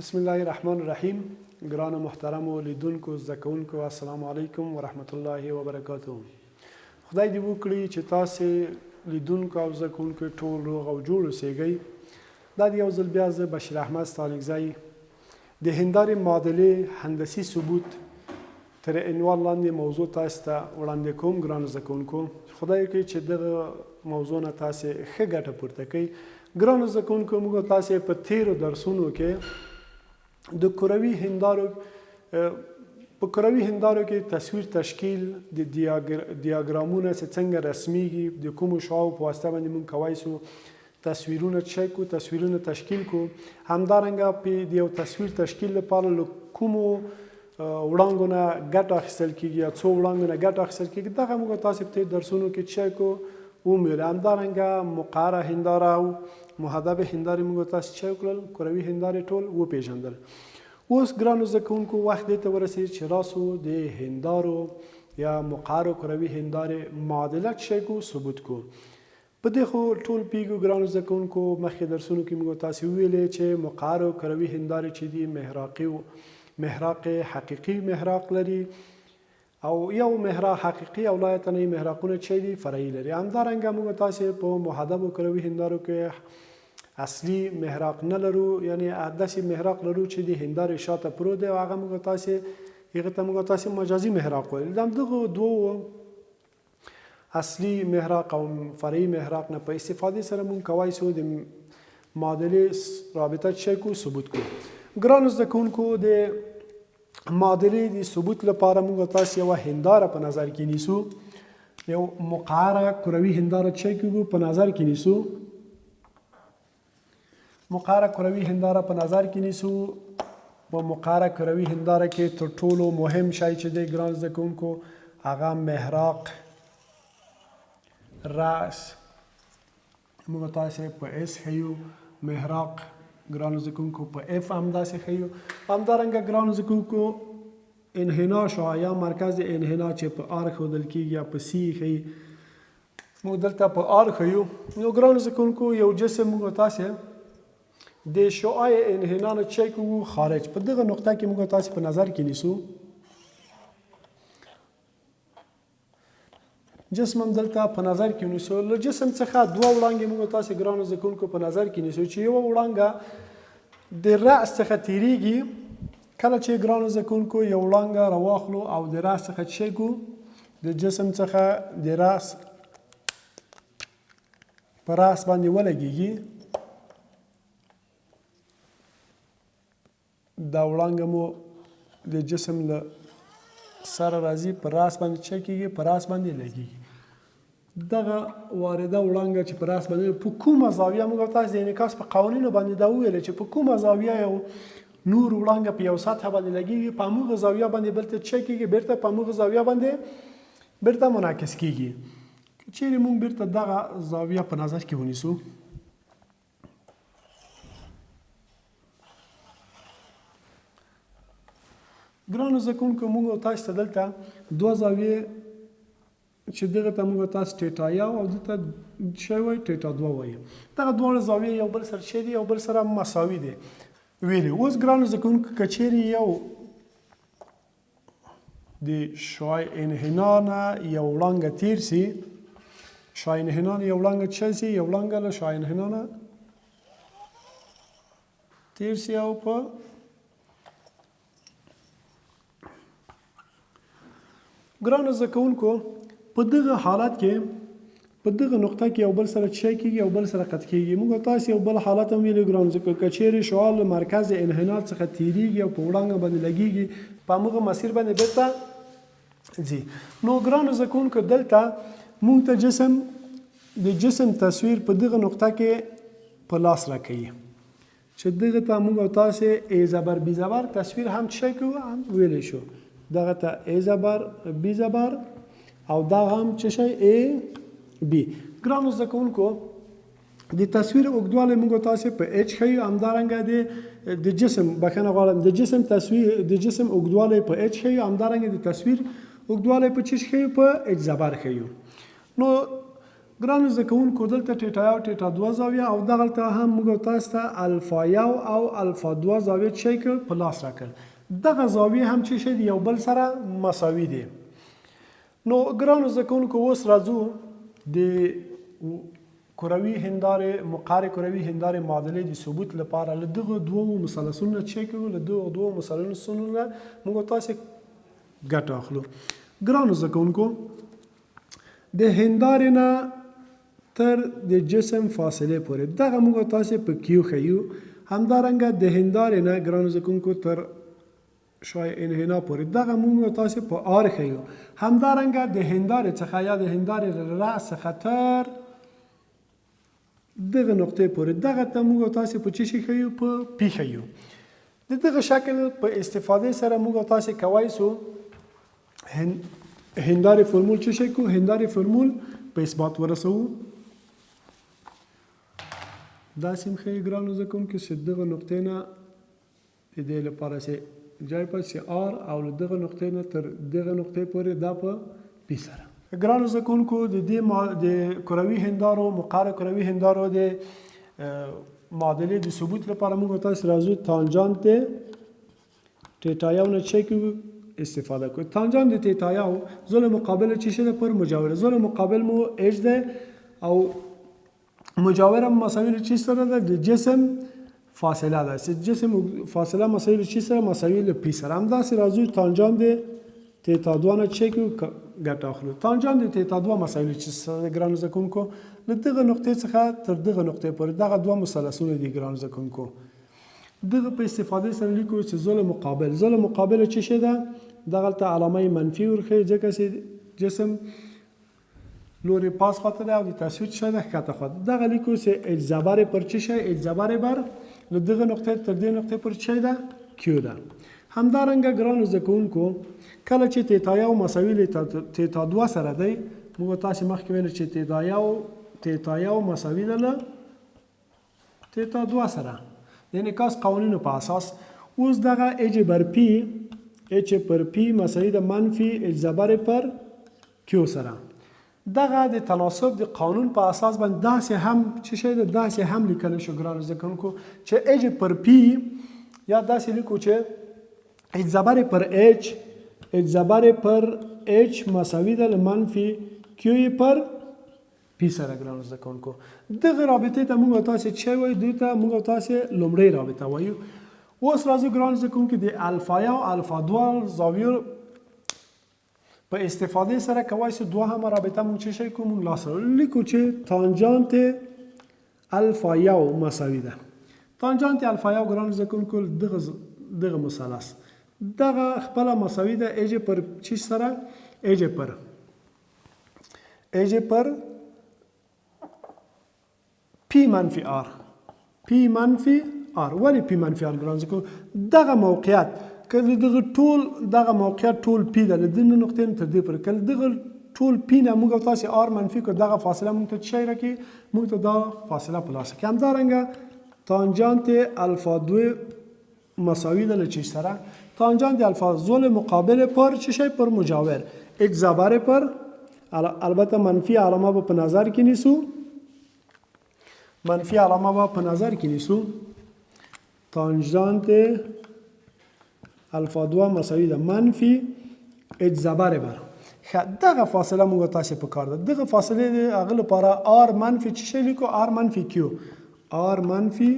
بسم الله الرحمن الرحیم ګرانو محترمو لیدونکو زده کوونکو السلام علیکم ورحمت الله وبرکاته خدای دې وکړي چې تاسو لیدونکو او زده کوونکو ټول روغ او جوړ اوسئ. دا دی یو ځل بیا زه بشیر احمد ستانکزی د هندارې معادلې هندسي ثبوت تر عنوان لاندې موضوع تاسو ته وړاندې کوم. ګرانو زده کوونکو، خدای وکړي چې دغه موضوع نه تاسو ښه ګټه پورته کړئ. ګرانو زده کوونکو، موږ تاسو په تیرو درسونو کې د کروي هندارو په کروي هندارو کې تصویر تشکیل د دیاګرامونه چې څنګه رسمیږي، د کومو شعاعو په واسطه باندې موږ کوای سو تصویرونه چک کو، تصویرونه تشکیل کو، همدارنګه په د یو تصویر تشکیل لپاره له کومو وړانګو نه ګټه اخیستل کیږي یا څو وړانګو نه ګټه اخیستل کیږي، دغه موږ تاسو په تیر درسونو کې چک کو ومویل. همدارنګه مقعره هنداره او محدب هندارې موږ تاسو چک کړل، کروي هندارې ټول وپیژندل. اوس ګرانو زده کوونکو، وخت دې ته ورسید چې راسو د هندارو یا مقعرو کروي هندارې معادله چک کو، ثبوت کو. په دې خو ټول پیږو ګرانو زده کوونکو، مخکې درسونو کې موږ تاسو وویلې چې مقعرو کروي هندارې چې دي محراقي محراق حقیقي محراق لري او یو محراق حقیقي او لایتناهي محراقونه چې دي فرعي لري. همدارنګه موږ تاسو په محدبو کروي هندارو کې اصلي محراق نه لرو، یعنی داسې محراق لرو چې د هندارې شاته پروت دی او هغه موږ تاسو هغه ته موږ تاسو مجازي محراق ویل. د همدغو دوو اصلي محراق او فرعي محراق نه په استفادې سره مونږ کوای سو د معادلې رابطه چه کو، ثبوت کو. ګرانو زده کوونکو، د معادلې د ثبوت لپاره موږ تاسو یوه هنداره په نظر کې نیسو، یو مقعره کروي هنداره چه کیږو په نظر کې نیسو، مقعره کروي هنداره په نظر کې نیسو. په مقعره کروي هنداره کې تر ټولو مهم شی چې دی ګران زده کوونکو هغه محراق رأس موږ تاسو په اس ښیو، محراق ګرانو زده کوونکو په اف هم داسې ښیو. همدارنګه ګرانو زده کوونکو انحنا شعاع یا مرکز انحنا چې په آر ښودل کیږي یا په سی ښیي، موږ دلته په آر ښیو. نو ګرانو زده کوونکو، یو جسم موږ تاسو د شعاع انحنا نه چې کوو خارج په دغه نقطه کې موږ تاسو په نظر کې نیسو، جسم هم دلته په نظر کې نیسو. له جسم څخه دوه وړانګې موږ تاسو ګرانو زده کوونکو په نظر کې نیسو چې یوه وړانګه د رأس څخه تیریږي. کله چې ګرانو زده کوونکو یو وړانګه راواخلو او د رأس څخه چې کو د جسم څخه د رأس په رأس باندې ولګیږي، دا وړانګه مو د جسم له سره راځي، په راس باندې چه کیږي، په راس باندې لګیږي. دغه وارده وړانګه چې په راس باندې په کومه زاویه، موږ تاسو د انعکاس په قوانینو باندې دا وویل چې په کومه زاویه یو نور وړانګه په یو سطح باندې لګیږي، په همغه زاویه باندې بلته چه کیږي، بیرته په همغه زاویه باندې بیرته منعکس کیږي. که چیرې موږ بیرته دغه زاویه په نظر کې ونیسو، ګرانو زده کوونکو، موږ تاسو ته دلته دوه زاویې چې دغه ته موږ تاسو ټیټا یو او دته شی وایي ټیټا دوه وایي، دغه دواړه زاویې یو بل سره چه دي، یو بل سره مساوي دي ویلي. اوس ګرانو زده کوونکو، که چیرې یو د شعاع انحنا نه یو وړانګه تیر سي، شعاع انحنا نه یو وړانګه چه سي، یو وړانګه له شعاع انحنا نه تیر سي او په ګرانو زده کوونکو په دغه حالت کې په دغه نقطه کې یو بل سره څه کیږي، یو بل سره قطع کیږي. موږ تاسو یو بل حالت هم ویلو ګرانو زده کوونکو، که چیرې شعاع له مرکز انحنا څخه تیریږي او په وړانګه باندې لګیږي، په همغه مسیر باندې بیرته ځي. نو ګرانو زده کوونکو، دلته موږ ته جسم د جسم تصویر په دغه نقطه کې په لاس راکوي چې دغه ته موږ او تاسو ای زبر بی زبر تصویر هم څه کوو، هم ویلی شو. دغه ته ای زبر بی زبر او دا هم څه شی ای بی. ګرانو زده کوونکو، د تصویر اوږدوالی موږ تاسو په اچ ښیو، همدارنګه د جسم، بخښنه غواړم، د جسم تصویر، د جسم اوږدوالی په اچ ښیو، همدارنګه د تصویر اوږدوالی په څه ښیو، په اچ زبر ښیو. نو ګرانو زده کوونکو دلته ټیټا یو ټیټا دوه زاویه او دغلته هم موږ تاسو ته الفا یو او الفا دوه زاویه څه شی کړ په لاس راکړ. دغه زاویې هم څه شی دي یو بل سره مساوي دي. نو ګرانو زده کوونکو اوس راځو د کروي هندارې مقعرې کروي هندارې معادلې د ثبوت لپاره له دغو دوو مثلثونو نه څه کوو له دغو دوو مثلثونو نه موږ تاسو ګټه اخلو. ګرانو زده کوونکو د هندارې نه تر د جسم فاصلې پورې دغه موږ تاسو په کیو ښیو. همدارنګه د هندارې نه ګرانو زده کوونکو تر شای انحنا پورې دغه موږ تاسو په آر ښیو. همدارنګه د هندارې څخه یا د هندارې له رأس څخه تر دغه نقطې پورې دغه ته موږ تاسو په څه شي ښیو په پی ښیو. د دغه شکل په استفادې سره موږ تاسو کوای سو هندارې فرمول څه شي کو هندارې فرمول په اثبات ورسوو. داسې هم ښیي ګرانو زده کوونکو چې دغه نقطې نه د دې لپاره چې جای په چې آر او له دغه نقطې نه تر دغه نقطې پورې دا په پی سره. ګرانو زده کوونکو د دې د کروي هندارو مقعر کروي هندارو د معادلې د ثبوت لپاره موږ تاسو راځو تانجانت د تیتا یو نه چې کوو استفاده کوو. تانجانت د تیتا یو ضلع مقابل چې شي ده پر مجاور ضلع مقابل مو اچ ده او مجاور هم مساوي له چی سره ده د جسم فاصله ده چې جسم فاصله مساوي له چی سره مساوي له پی سره. همداسې راځو تانجان د تیتا دوه نه چې کوو ګټه اخلو. تانجان د تیتا دوه مساوي له چی سره ده ګرانو زده کوونکو له دغه نقطې څخه تر دغه نقطې پورې دغه دوه مثلثونه دي ګرانو زده کوونکو. دغه په استفادې سره لیکو چې ضلع مقابل ضلع مقابله څه شی ده دغلته علامه منفي ورښیي ځکه چې جسم لوري پاس خواته دی او د تصویر څه شی ده ښکته خواته. دغه لیکو چې اچ زبر پر څه شی اچ زبر بر له دغه نقطې تر دې نقطې پر څه شی ده کیو ده. همدارنګه ګرانو زده کوونکو کله چې تیتا یو مساوي له تیتا دوه سره دی موږ تاسې مخکې ویل چې تیتا یو مساوي ده له تیتا دوه سره د انعکاس قوانینو په اساس اوس دغه اچ بر پی اچ پر پی مساوي ده منفي اچ زبر پر کیو سره. دغه د تناسب د قانون په اساس باندې داسې هم څه شی ده داسې هم لیکلی شو ګرانو زده کوونکو چې اچ پر پی یا داسې لیکو چې اچ زبر پر اچ اچ زبر پر اچ مساوي ده له منفي کیو پر پی سره. ګرانو زده کوونکو دغه رابطې ته موږ تاسې څه وایو؟ دوی ته موږ تاسې لومړۍ رابطه وایو. اوس راځو ګرانو زده کوونکو د الفا یو الفا دوه زاویو په استفادې سره کوای سو دوهمه رابطه موږ څه شی کوو موږ لاس راوړو لیکو چې تانجانت الفا یو مساوي ده. تانجانت الفا یو ګرانو زده کوونکو دغه مثلث دغه خپله مساوي ده اج پر چی سره اج پر اج پر پی منفي آر پی منفي آر. ولې پی منفي آر ګران ځکه دغه موقعیت که د دغه ټول دغه موقعیت ټول پی ده له دې نقطې نه تر دې پورې که له دغه ټول پی نه موږ تاسې آر منفي کړو دغه فاصله موږ ته څه شی راکوي موږ ته دا فاصله په لاس کې. همدارنګه تانجانت الفا دوه مساوي ده له چی سره تانجانت الفا ضلع مقابل پر چه شی پر مجاور اچ زبر پر البته منفي علامه به په نظر کې نیسو منفي علامه به په نظر کې نیسو تانجانت الفا دوه مساوي ده منفي اچ زبر بر. ښه دغه فاصله موږ تاسې په کار ده دغه فاصلې د هغه لپاره آر منفي څه شی لیکو آر منفي کیو آر منفي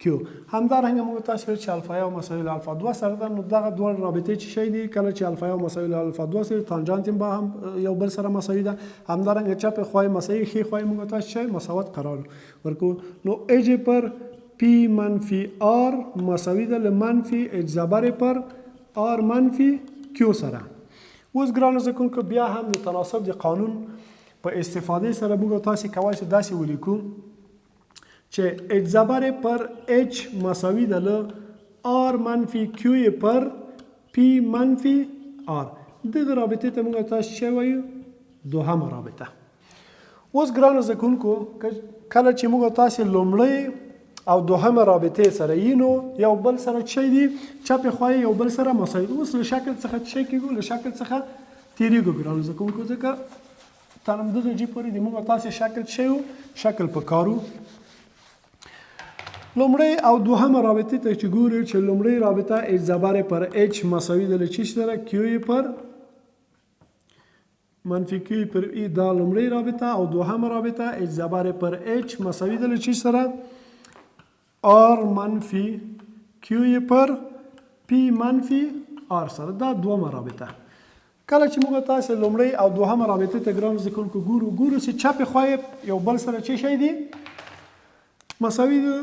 کیو. همدارنګه موږ تاسې ویل چې الفا یو مساوي له الفا دوه سره ده نو دغه دواړه رابطې څه شی دي کله چې الفا یو مساوي له الفا دوه سره تانجانت هم به هم یو بل سره مساوي ده. همدارنګه چپې خوا یې مساوي ښې خوا یې موږ تاسې شی مساوات قرار ورکو نو اج پر پی منفي آر مساوي ده له منفي اچ زبر پر آر منفي کیو سره. اوس ګرانو زده کوونکو بیا هم د تناسب د قانون په استفادې سره موږ تاسې کوای شو داسې ولیکو چې اچ زبر پر اچ مساوي ده له آر منفي کیو پر پی منفي آر. دغه رابطې ته موږ تاسې څه وایو؟ دوهمه رابطه. اوس ګرانو زده کوونکو کله چې موږ تاسې لومړۍ او دوهمه رابطې سره یي نو یو بل سره څه دي چپې خوا یې یو بل سره مساوي دي. اوس له شکل څخه څه کېږو له شکل څخه تېرېږو ګرانو زده کوونکو ځکه تر همدغه جي پورې د موږ تاسو شکل شیو شکل په کارو. لومړی او دوهمه رابطه ته چې ګورو چې لومړی رابطه اچ زبر پر اچ مساوي ده له چی سره؟ کیو پر منفي کیو پر ای. دا لومړی رابطه او دوهمه رابطه اچ زبر پر اچ مساوي ده له چی سره؟ آر منفي کیو پر پی منفي آر سره. دا دوهمه رابطه. کله چې موږ تاسو لومړی او دوهمه رابطه ته ګران زده کوونکو ګورو، ګورو چې چپې خوا یو بل سره چی شی دي؟ مساوي دي.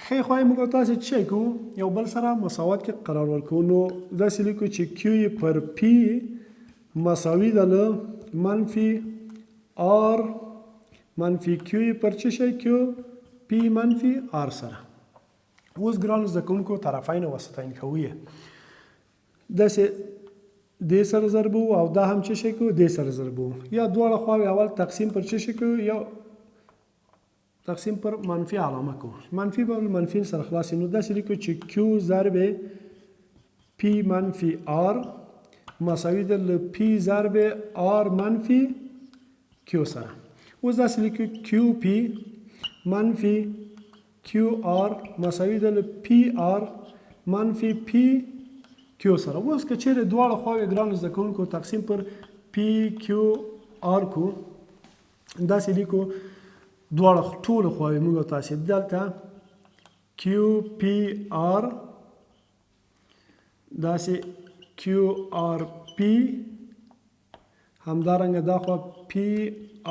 ښی خوا یې موږ تاسو څه شی کوو؟ یو بل سره مساوات کې قرار ورکوو. نو داسې لیکو چې کیو یې پر پی مساوي ده له منفي آر منفي کیو یې پر څه شی؟ کیو پی منفي آر سره. اوس ګرانو زده کوونکو طرفین او وسطین کوو یې داسې دې سره ضربو او دا هم څه شی کوو؟ دې سره ضربو، یا دواړه خواوې اول تقسیم پر څه شی کوو؟ یو تقسیم پر منفي علامه کوو، منفي به منفي سره خلاص. نو داسې لیکو چې کیو ضرب پی منفي آر مساوي ده له پی ضرب آر منفي کیو سره. اوس داسې لیکو کیو پی منفي کیو آر مساوي ده له پی آر منفي پی کیو سره. اوس که چیرې دواړه خواوې ګرانو زده کوونکو تقسیم پر پی کیو آر کو، داسې لیکو دواړه ټولو خواوې موږ تاسې دلته کیو پی آر، داسې کیو آر پی، همدارنګه دا خوا پی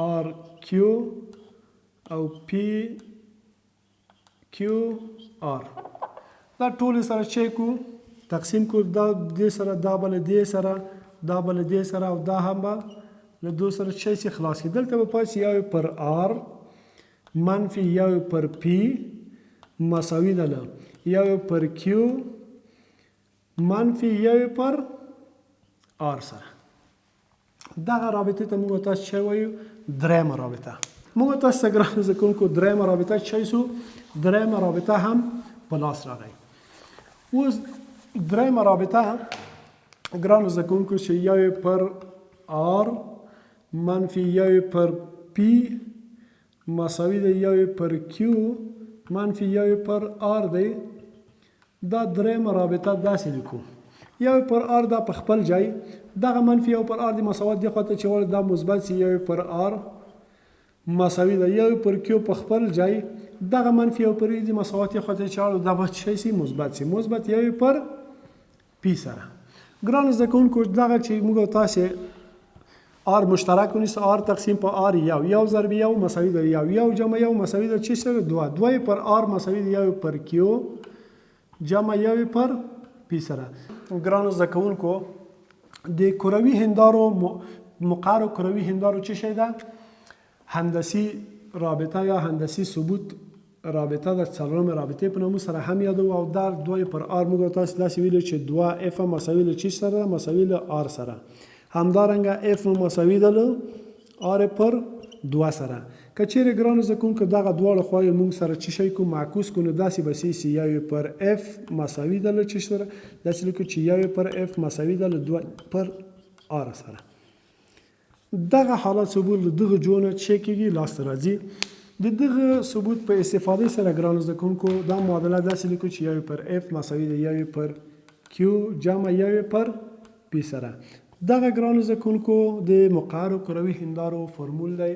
آر کیو او پی کیو آر، دا ټول سره چې کو تقسیم کو، دا دې سره، دا بل دې سره، دا بل دې سره او دا هم به له دو سره چې سي خلاص کړي. دلته به پاتې یو پر آر منفي یو پر پی مساوي ده له یو پر کیو منفي یو پر آر سره. دغه رابطه ته موږ تاسو چه وایو؟ درېیمه رابطه. موږ تاسو ته ګرانو زده کوونکو درېیمه رابطه چه سو؟ درېیمه رابطه هم په لاس راغی. اوس درېیمه رابطه ګرانو زده کوونکو چې یو پر آر منفي یو پر پی مساوي دی یو پر کیو منفي یو پر آر دی، دا درېیمه رابطه داسې لیکو: یو پر آر دا په خپل ځای، دغه منفي یو پر آر د مساوات دې خواته چې وړ دا مثبت سي، یو پر آر مساوي ده یو پر کیو په خپل ځای، دغه منفي یو پر د مساوات دې خواته چې وړ دا به څه سي؟ مثبت سي، مثبت یو پر پی سره. ګرانو زده کوونکو دغه چې موږ تاسې آر مشترک ونیسو، آر تقسیم په آر یو، یو ضرب یو مساوي ده یو، یو جمع یو مساوي ده چې سره؟ دوه، دوه پر آر مساوي ده یو پر کیو جمع یو پر پی سره. ګرانو زده کوونکو د کروي هندارو مقعرو کروي هندارو څه شی ده؟ هندسي رابطه یا هندسي ثبوت رابطه د څلورمې رابطې په نامه سره هم یادو. او دا دوه پر آر موږ تاسو داسې ویلو چې دوه اف مساوي له چی سره؟ مساوي له آر سره. همدارنګه اف مساوي ده له آر پر دوه سره. که چیرې ګرانو زده کوونکو دغه دواړه خواوې موږ سره چی شی کو؟ معکوس کو، نو داسې به سي یو پر اف مساوي ده له چی سره؟ داسې لیکو چې یو پر اف مساوي ده له دوه پر آر سره. دغه حالت ثبوت له دغه جونه چې کېږي لاسته راځي. د دغه ثبوت په استفادې سره ګرانو زده کوونکو دا معادله داسې لیکو چې یو پر اف مساوي ده یو پر کیو جمع یو پر پی سره. دغه ګرانو زده کوونکو د مقعرو کروي هندارو فرمول دی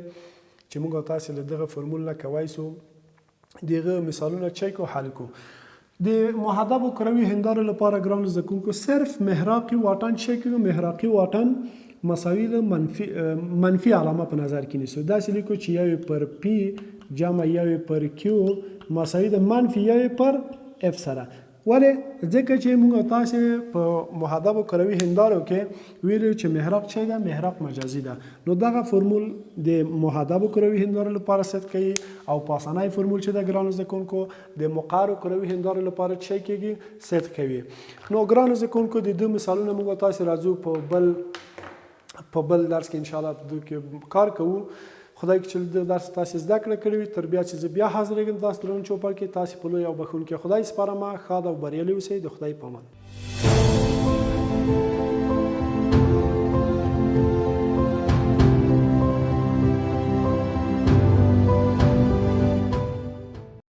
چې موږ تاسې له دغه فرمول نه کوی سو دغه مثالونه چک او حل کو. د محدبو کروي هندارو لپاره ګرانو زده کوونکو صرف محراقي واټن چک کړو، محراقي واټن مساوي له منفي علامه په نظر کې نیسو. داسې لیکو چې یو پر پی جمع یو پر کیو مساوي د منفي یو پر اف سره. ولې؟ ځکه چې موږ تاسې په محدبو کروي هندارو کې ویلو چې محراق چی ده؟ محراق مجازي ده. نو دغه فرمول د محدبو کروي هندارو لپاره صدق کوي او پاسنی فرمول چې ده ګرانو زده کوونکو د مقعرو کروي هندارو لپاره چی کېږي؟ صدق کوي. نو ګرانو زده کوونکو د دوه مثالونه موږ تاسې راځو په بل درس کې ان شاء الله په دوی کې کار کوو. خدای کې چې د درس تاسې زده کړه کړې وي. تر بیا چې زه بیا حاضرېږم تاسو درون چوپړ کې تاسې په لوی او بښونکي خدای سپارم. ښاد او بریالي اوسئ. د خدای په امان.